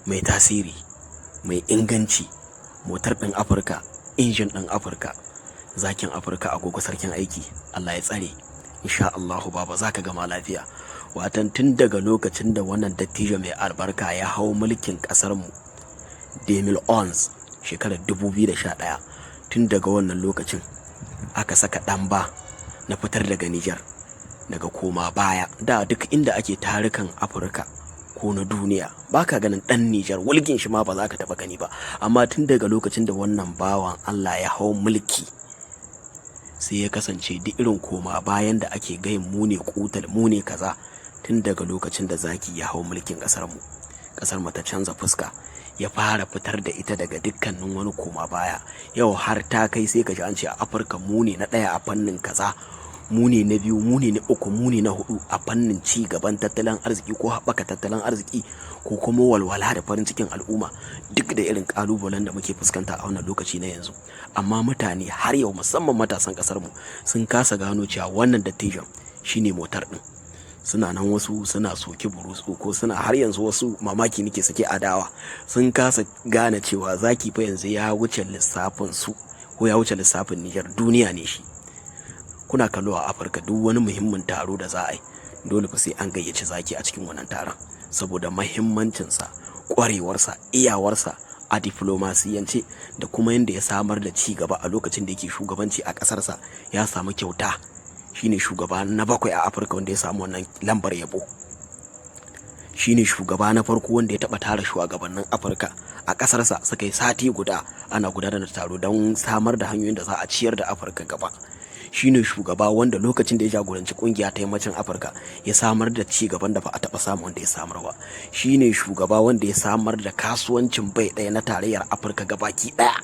Mai tasiri, mai inganci, motar ɗin Afirka, injin ɗin Afirka, zakin Afirka, agogo sarkin aiki. Allah ya tsare. Insha Allahu baba za ka gama lafiya. Watan tun daga lokacin da wannan dattijo mai albarka ya hau mulkin ƙasarmu 2011, shekarar 2011, tun daga wannan lokacin aka saka ɗamba na fitar daga Nijar daga koma baya. Da duk inda ake tarukan Afirka ko na duniya, baka ganin ɗan Nijar, wulgin shi ma ba za ka taɓa gani ba. Amma tun daga lokacin da wannan bawan Allah ya hau mulki, sai ya kasance duk irin koma bayan da ake gayin mu ne kutal, mu ne kaza, tun daga lokacin da zaki ya hau mulkin ƙasar mu, ƙasar mu ta canza fuska. Ya fara fitar da ita daga dukkanin wani koma baya. Yau har ta kai sai ka ji an ce a Afirka mu ne na ɗaya a fannin kaza, mu ne na biyu, mu ne na uku, mu ne na hudu a fannin ci gaban tattalin arziki ko haɓaka tattalin arziki ko kuma walwala da farin cikin al'umma, duk da irin ƙalubalen da muke fuskanta a wannan lokaci na yanzu. Amma mutane har yau, musamman matasan ƙasar mu, sun kasa gano cewa wannan dattijon shine motar ɗin. Suna nan wasu suna soki burutsu ko suna har yanzu wasu mamaki nake suke adawa, sun kasa gane cewa zaki fa yanzu ya wuce lissafin su ko ya wuce lissafin Nijar, duniya ne shi. Kuna kallo a Afirka, duk wani muhimmin taro da za a yi, dole fa sai an gayyaci zaki a cikin wannan taron, saboda mahimmancinsa, ƙwarewarsa, iyawarsa a diflomasiyance da kuma yadda ya samar da ci gaba a lokacin da yake shugabanci a ƙasarsa. Ya samu kyauta, shine shugaba na bakwai a Afirka wanda ya samu wannan lambar yabo. Shine shugaba na farko wanda ya taɓa tara shugabannin Afirka a ƙasarsa, suka yi sati guda ana gudanar da taro don samar da hanyoyin da za a ciyar da Afirka gaba. Shine shugaba wanda lokacin da ya jagoranci kungiya ta Yammacin Afirka ya samar da ci gaban da ba a taɓa samu wanda ya samar ba. Shine shugaba wanda ya samar da kasuwancin bai ɗaya na Tarayyar Afirka gabaki ɗaya.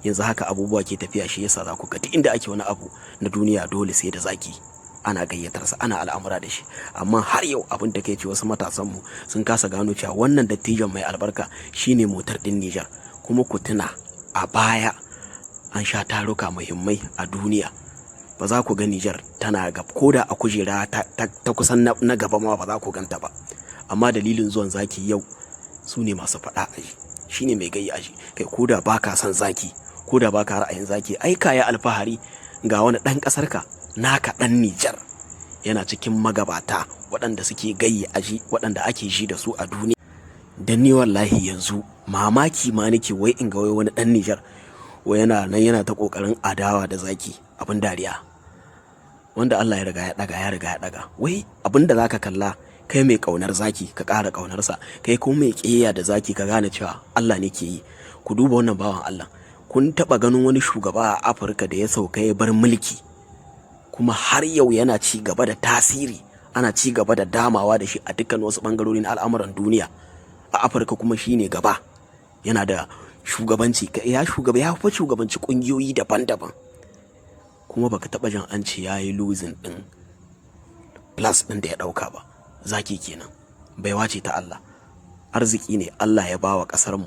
Yanzu haka abubuwa ke tafiya, shi yasa za ku ga duk inda ake wani abu na duniya, dole sai da zaki, ana gayyatarsa, ana al'amura da shi. Amma har yau abin da kai ce wasu matasanmu sun kasa gano cewa wannan dattijon mai albarka shine motar ɗin Nijar. Kuma ku tuna, a baya an sha taruka muhimmai a duniya, ba za ku ga Nijar tana gab ko da a kujera ta kusan na gaba ma ba za ku ganta ba. Amma dalilin zuwan zaki, yau su ne masu faɗa aji, shine mai gayi aji. Kai, ko da baka son zaki, ko da baka ra'ayin zaki, ai kaya alfahari ga wani ɗan ƙasar ka, naka ɗan Nijar, yana cikin magabata waɗanda suke gayi aji, waɗanda ake ji da su a duniya. Dan ni wallahi yanzu mamaki ma nake wai in ga wai wani ɗan Nijar wai yana nan yana ta ƙoƙarin adawa da zaki. Abin dariya, wanda Allah ya riga ya ɗaga, ya riga ya ɗaga. Wai abin da zaka kalla, kai mai ƙaunar zaki ka ƙara ƙaunarsa, kai kuma mai ƙiyayya da zaki ka gane cewa Allah ne ke yi. Ku duba wannan bawan Allah. Kun taɓa ganin wani shugaba a Afirka da ya sauka ya bar mulki kuma har yau yana ci gaba da tasiri, ana ci gaba da damawa da shi a dukkan wasu ɓangarori na al'amuran duniya, a Afirka kuma shine gaba, yana da shugabanci, ya shugaba, ya fi shugabanci ƙungiyoyi daban-daban, kuma baka taɓa jin an ce ya yi losing ɗin place ɗin da ya ɗauka ba? Zaki kenan, baiwa ce ta Allah, arziki ne Allah ya bawa ƙasar mu.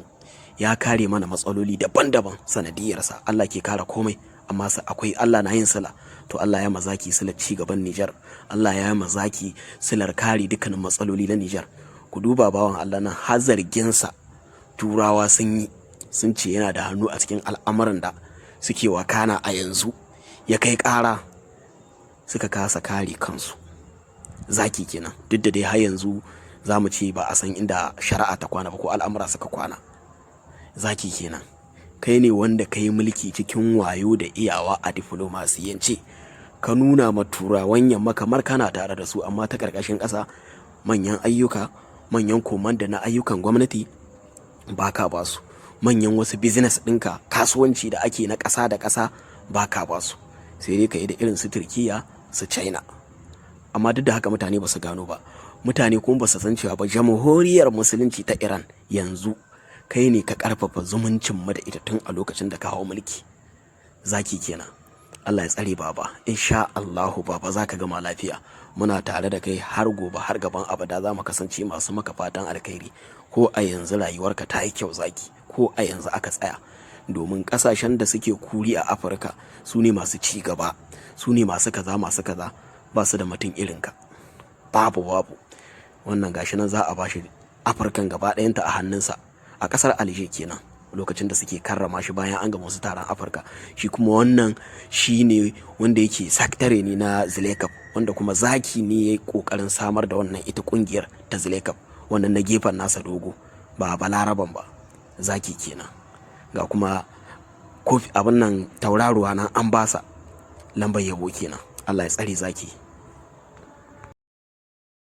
Ya kare mana matsaloli daban-daban sanadiyarsa. Allah ke kare komai, amma sa akwai Allah na yin sila. To Allah ya mazaki silar ci gaban Nijar, Allah ya mazaki silar kare dukkanin matsaloli na Nijar. Ku duba bawan Allah nan, har zarginsa turawa sun yi, sun ce yana da hannu a cikin al'amuran da suke wakana a yanzu. Ya kai ƙara, suka kasa kare kansu. Zaki kenan. Duk da dai har yanzu za mu ce ba a san inda shari'a ta kwana ba ko al'amura suka kwana. Zaki kenan. Kai ne wanda ka yi mulki cikin wayo da iyawa a diflomasiyance, ka nuna ma turawan yamma kamar kana tare da su, amma ta ƙarƙashin ƙasa manyan ayyuka, manyan komanda na ayyukan gwamnati ba ka ba su, manyan wasu business ɗinka, kasuwanci da ake na ƙasa da ƙasa ba ka ba su, sai dai ka yi da irin su Turkiya, su China. Amma duk da haka mutane ba su gano ba, mutane kuma ba su san cewa ba Jamhuriyar Musulunci ta Iran yanzu kai ne ka karfafa zumuncin mu da ita tun a lokacin da ka hau mulki. Zaki kenan. Allah ya tsare baba. Insha Allahu baba zaka gama lafiya. Muna tare da kai har gobe, har gaban abada za mu kasance masu maka fatan alkhairi. Ko a yanzu rayuwarka ta yi kyau zaki, ko a yanzu aka tsaya, domin kasashen da suke kuri a Afirka su ne masu ci gaba, su ne masu kaza, masu kaza, ba su da mutum irinka. Babu, babu. Wannan gashi nan za a bashi. Afirkan gaba ɗayanta a hannunsa a ƙasar Alger kenan, lokacin da suke karrama shi bayan an gama wasu taron Afirka. Shi kuma wannan shi ne wanda yake sakatare ne na ZLECAf, wanda kuma Zaki ne ya yi ƙoƙarin samar da wannan ita ƙungiyar ta ZLECAf. Wannan na gefen nasa dogo, ba Balaraban ba, Zaki kenan. Ga kuma kofi, abin nan, tauraruwa nan an basa lambar yabo kenan. Allah ya tsare Zaki.